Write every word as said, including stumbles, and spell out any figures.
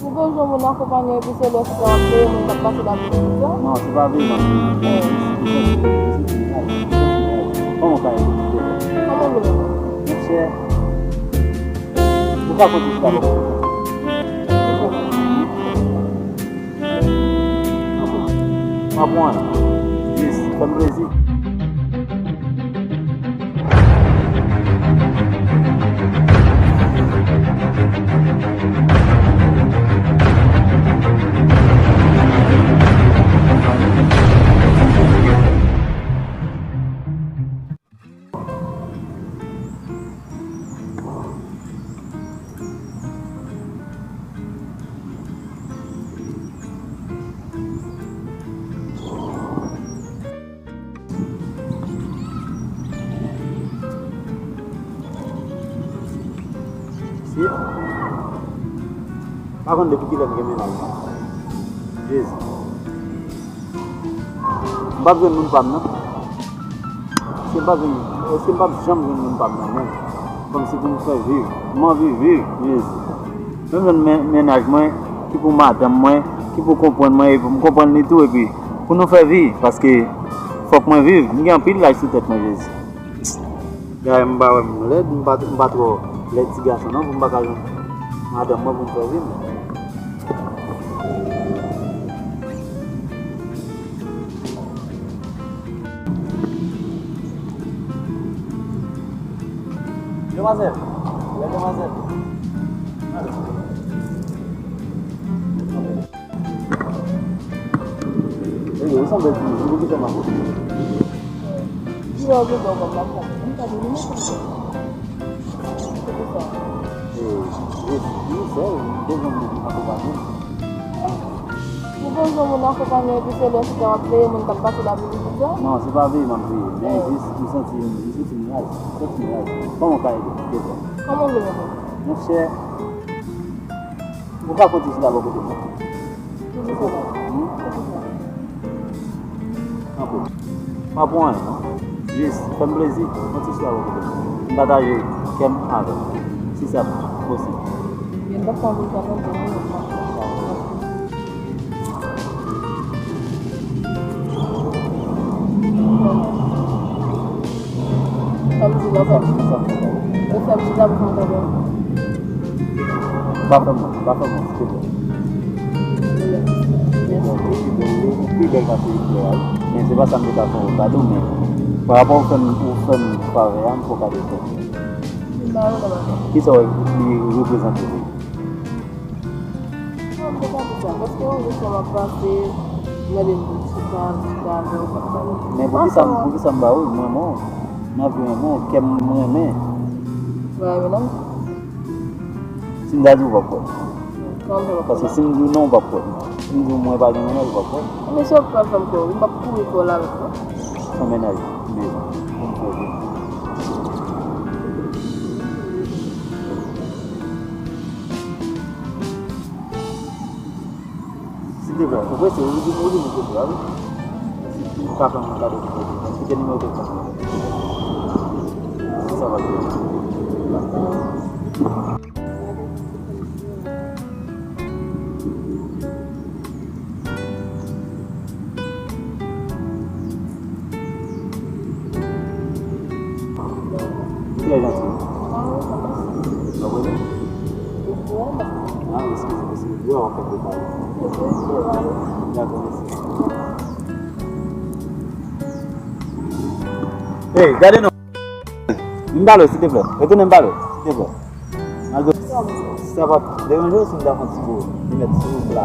Ou bezwen moun akonpanye w epi se lè se sa w ap veye moun k ap pase la pou di sa? Non, se pa veye m ap veye. Kòman w ka ede m? Monchè, ou ka konte sou la. Mwen pran. Yes, fè m plezi. Si. Pa konn depi kilè m gen mennaj, non. Jezi. M p ap jwenn moun pa m nan. Èske m p ap jwenn, èske m p ap janm jwenn moun pa m nan menm? Kòmsi pou m fè viv. M anvi viv, Jezi. Mwen jwenn men-, mennaj mwen, ki pou madanm mwen, ki pou konprann mwen, epi m konprann li tou, epi pou nou fè vi, paske fòk mwen viv. M gen anpil laj sou tèt mwen, Jezi. Dayè m pa wè m lèd, m pa, m pa twò lèd ti gason non, pou m pa ka jwenn madanm mwen pou m fè vi m. Demwazèl, lè demwazèl. Alo. Ey, ou sanble ti mouz, ou kite m ap. Kilè w gen dò kòm la fòm? M pa di nou mete m. Se pou sa. Ey, ey, ey, sèl, m bezwen moun akonpanye m. Ou bezwen moun akonpanye w epi se lè chita w ap veye moun k ap pase la pou di sa? Non, se pa veye m ap veye, men jis m santi, m santi m raz, m santi m raz. Kòman w ka ede m, silvouplè? Kòman w vle ede m? Monchè, ou ka konte sou la bò kote mwen. Poukisa? Hmm? Poukisa? Tanpri. Pa pou anyen, non. Jis, fè m plezi, yon ti istwa pou kote m. M pataje kè m avè w, si sa posib. Men m pa fè anpil pataje, non, m pa fè. Kòmsi nan fè m. Ou fè m chita pou fè yon kado. Pa fè m, pa fè m, silvouplè. Li pi bèl, li pi bèl pase li flè a, wi. Men se pa sa m te ka fè w kado, men pa rapò ou fè m, ou fè m favè a, m fè w kado tèt. Kisa w wè li reprezante pou ou? Non, m te ka di sa, paske yon jou sa m ap pase, m gade m pou chita, m chita avè w, m ap pale. Men poukisa, poukisa m ba ou, m renmen w, m anvi renmen w, kè m renmen. Ou pa renmen nonm? Si m ta di w, ou p ap kwè m. Kòman sa w p ap kwè? Paske si m di w non, ou p ap kwè m. Si m di w mwen pa gen mennaj, ou p ap kwè m. Men sa w pral fè m kwè w, m p ap kouri fè w la menm non. Se yon mennaj m bezwen pou m fè vi m. Silvouplè, ou prese, ou di, ou di nou kote a, wi. Ou ka fè m yon kado pou kote. Kite nimewo telefòn ou. Si sa va byen. Trè janti. Mwen premye? Ah, eskize, eskize. Wi, w ap fè pale. Dakò, mèsi. Ey, gade non. Vin pale, silvouplè. Retounen pale, silvouplè. Malgre sa pa t deranje w si m ta fè yon ti bo li mèt sou pla.